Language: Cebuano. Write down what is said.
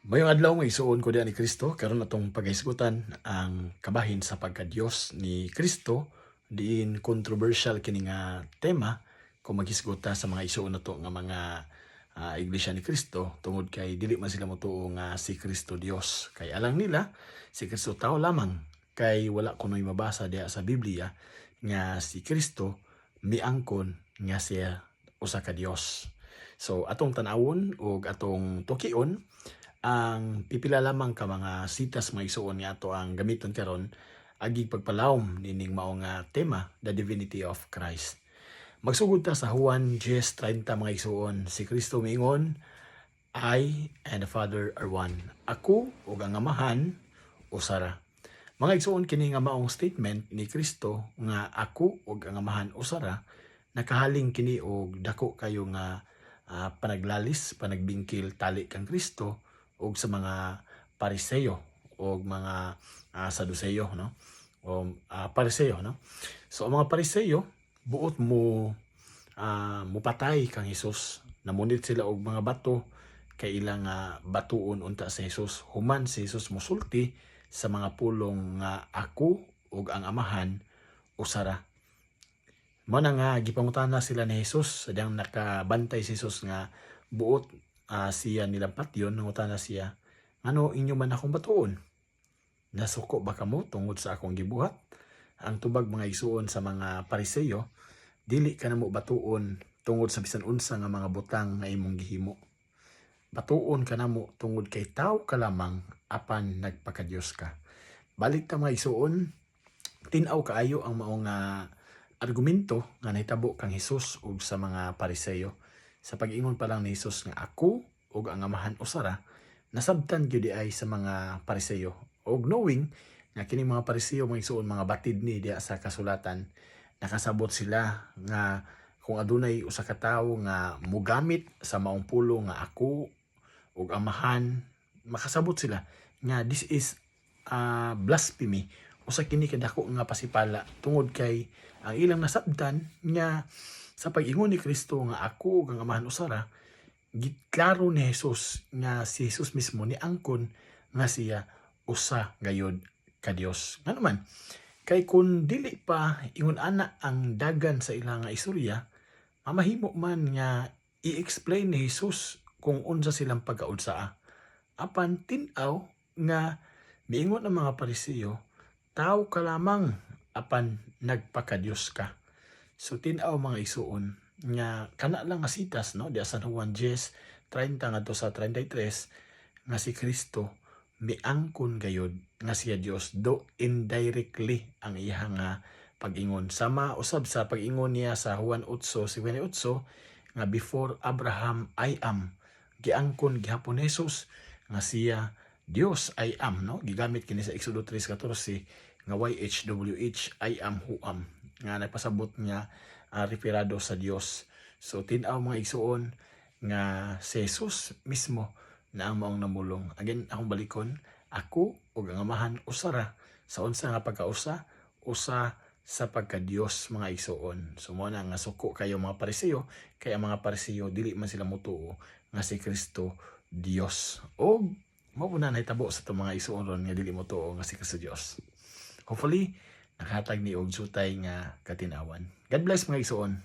Maayong adlaw, mga igsuon ko diha ni Kristo. Karon atong paghisgutan ang kabahin sa pagka-Dios ni Kristo, diin controversial kini nga tema kung maghisgot ta sa mga igsuon nato nga mga Iglesia ni Kristo, tungod kay dili man sila motuo nga si Kristo Dios, kay alang nila si Kristo tao lamang, kay wala kuno'y mabasa diha sa Biblia nga si Kristo miangkon nga siya usa ka Dios. So atong tan-awon ug atong tukion ang pipila lamang ka mga sitas, mga igsuon, nga ato ang gamiton karon agig pagpalawom nining mao nga tema, the divinity of Christ. Magsugod ta sa Juan 10:30, mga igsuon. Si Kristo miingon, "I and the Father are one." Ako ug ang Amahan usara. Mga igsuon, kini nga maong statement ni Kristo nga ako ug ang Amahan usara, nakahaling kini og dako kayo nga panaglalis, panagbingkil tali kang Kristo ug sa mga Pariseo o mga Saduceo, no, o Pariseo, no. So ang mga Pariseo buot mo mupatay kang Hesus. Namunit sila og mga bato kay ilang batuon unta si Hesus human si Hesus musulti sa mga pulong nga ako ug ang Amahan usara. Mao na nga gipangutana sila ni Hesus sadyang nakabantay si Hesus nga buot siya nilang patyon. Nangutana siya, "Ngano inyo man akong batuon? Nasuko ba kamo tungod sa akong gibuhat?" Ang tubag, mga igsuon, sa mga Pariseo, dili ka namo batuon tungod sa bisan unsa nga mga butang nga imong gihimo. Batuon ka namo tungod kay tao ka lamang apan nagpakadiyos ka. Balik ta, mga igsuon, tin-aw kaayo ang mao nga argumento nga nahitabo kang Hesus ug sa mga Pariseo. Sa pag-ingon pa lang ni Hesus nga ako ug ang Amahan usara, nasabtan gyud ay sa mga Pariseo. Og knowing nga kini mga Pariseo, mga igsuon, mga batid ni diha sa kasulatan, nakasabot sila nga kung adunay usa ka tawo nga mugamit sa maong pulong nga ako ug Amahan, makasabot sila nga this is blasphemy, usa kini kadako nga pasipala, tungod kay ang ilang nasabtan nga sa pag-ingon ni Kristo nga ako ug ang Amahan usara, giklaro ni Jesus nga si Jesus mismo ni angkon nga siya usa gayod ka Dios. Ngano man? Kay kung dili pa ingon ana ang dagan sa ilang nga istorya, mamahimo man nga i-explain ni Jesus kung unsa silang pagkaunsaa. Apan tin-aw nga miingon ang mga Pariseo, tao ka lamang apan nagpakadiyos ka. So tin-aw, mga igsuon, nga kana lang nga sitas, no, di sa Juan 10:30 ngadto sa 33, nga si Kristo miangkon gayod nga siya Dios, do indirectly ang iya nga pag-ingon, sama usab sa pag-ingon niya sa Juan 8:58 nga "Before Abraham, I am." Giangkon gihapon ni Jesus nga siya Dios, I am, no. Gigamit kini sa Exodo 3:14 nga YHWH, I am who am, nga nagpasabot nga referado sa Dios. So tin-aw, mga igsuon, nga si Jesus mismo na ang maong namulong. Again, akong balikon, ako ug ang Amahan usara. Sa unsa nga pagkausa? Usa sa pagka-Dios, mga igsuon. So mo na nga suko kayo mga Pariseo, kay ang mga Pariseo dili man sila motuo nga si Kristo Dios. Og mao po na nahitabo sa itong mga igsuon ron nga dili motuo nga si Kristo Dios. Hopefully, nakahatag ni og sutay nga katinawan. God bless, mga igsuon.